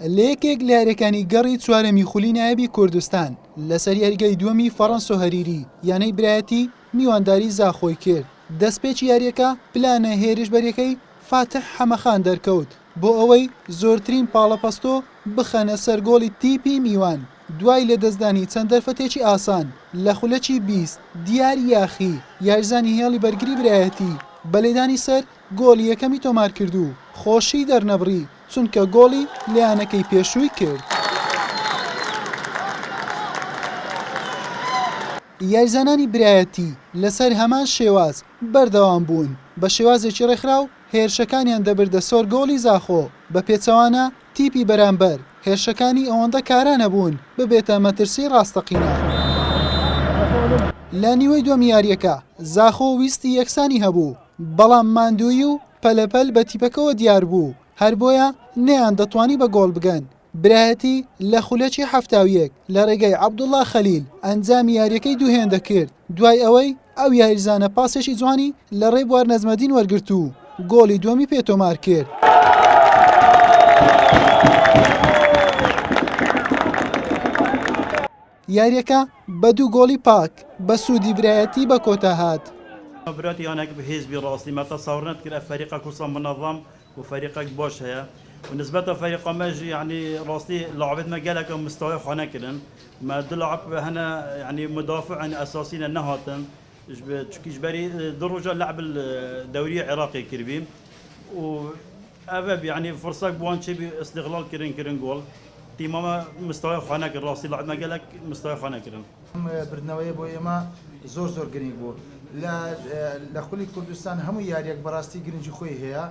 لە یەکێک لە یاریەکانی گەڕی چوارەمی خولی نایابی کوردستان لەسەر یاریگای دووەمی فەڕەنسۆ هەریری یانەی برایەتی میوانداری زاخۆی کرد دەستپێکی یاریەکە پلانە هێرشبەریەکەی فاتح حەمەخان دەرکەوت بۆ ئەوەی زۆرترین پاڵەپەستۆ بخەنە سەر گۆڵی تیپی میوان دوای لەدەستدانی چەند دەرفەتێکی ئاسان لە خولەکی 20 دیار یاخی یاریزانی هێڵی بەرگری برایەتی بە لێدانی سەر گۆڵی یەکەمی تۆمارکرد و خۆشی دەرنەبڕی چونکە گۆڵی لە یانەکەی پێشووی کرد. یاریزانانی برایەتی لەسەر هەمان شێواز بەردەوام بوون، بە شێوازێکی ڕێکخراو هێرشەکانیان دەبردە سەر گۆڵی زاخۆ، بە پێچەوانە تیپی بەرامبەر هێرشەکانی ئەوەندە کارا نەبوون ببێتە مەترسی ڕاستەقینە. لە نیوەی دووەمی یارییەکە زاخۆ ویستی یەکسانی هەبوو، بەڵام ماندوویی و پەلەپەل بە تیپەکەوە دیار بوو، هەر بۆیە نەیاندەتوانی بە گۆڵ بگەن. برایەتی لە خولەکی 71 لە رێگەی عەبدوڵا خەلیل ئەنجامی یارییەکەی دوو هێندە کرد، دوای ئەوەی ئەو یاریزانە پاسێکی جوانی لە رێبوار نەجمەدین وەرگرت و گۆڵی دووەمی پێ تۆمار کرد. یارییەکە بە دوو گۆڵی پاک بە سوودی برایەتی بە کۆتا هات. برایەتی یانەک بەهێز بی ڕاستی مە تەسەور نەدکرد ئەف فەریقەک وسا منەزەم و فەریقەک باش هەیە و نسبەتا فەریقا مە ژی یەعنی ڕاستی لاعبێت مە گەلەکە مستەوای خوا نەکردن مە دو لاعب هەنە یەعنی مدافعن ئەساسینە نەهاتن چونکی ژ بەری دو ڕۆژە لەعب دەوری عێراقی کردبی و ئەڤ یەعنی فرسەک بوان چێبی ئستغلال کردن کردن گۆڵ تیما مە مستەوای خوا نەکرد ڕاستی لاعب مە گەلەک مستەوای خوا نەکردن. ئەم بردنەوەیە بۆ ئێمە زۆر زۆر گرنگ بوو. لە لە خولی کوردستان هەموو یاریەک بەڕاستی گرنگی خۆی هەیە.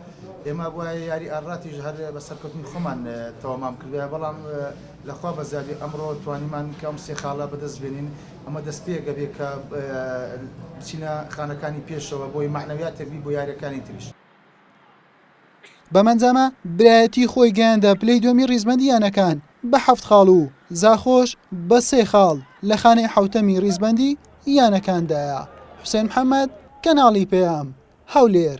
ئێمە بوایە یاری ئاراتیش هەر بە سەرکەوتنی خۆمان تەوامان بکردایە، بەڵام لە خوا بەزیادی ئەمڕۆ توانیمان کە ئەم سێ خاڵە بەدەست بێنین. ئەمە دەستپێکە بێ کە بچینە خانەکانی پێشەوە بۆی مەعنەویاتێک بی بۆ یاریەکانی تریش. بەم ئەنجامە برایەتی خۆی گەیاندە پلەی دووەمی ریزبەندی یانەکان بە حەفت خاڵ و زاخۆش بە سێ خاڵ لە خانەی حەوتەمی ریزبەندی یانەکاندایە. حوسێن محەمەد، کەناڵی پەیام، هەولێر.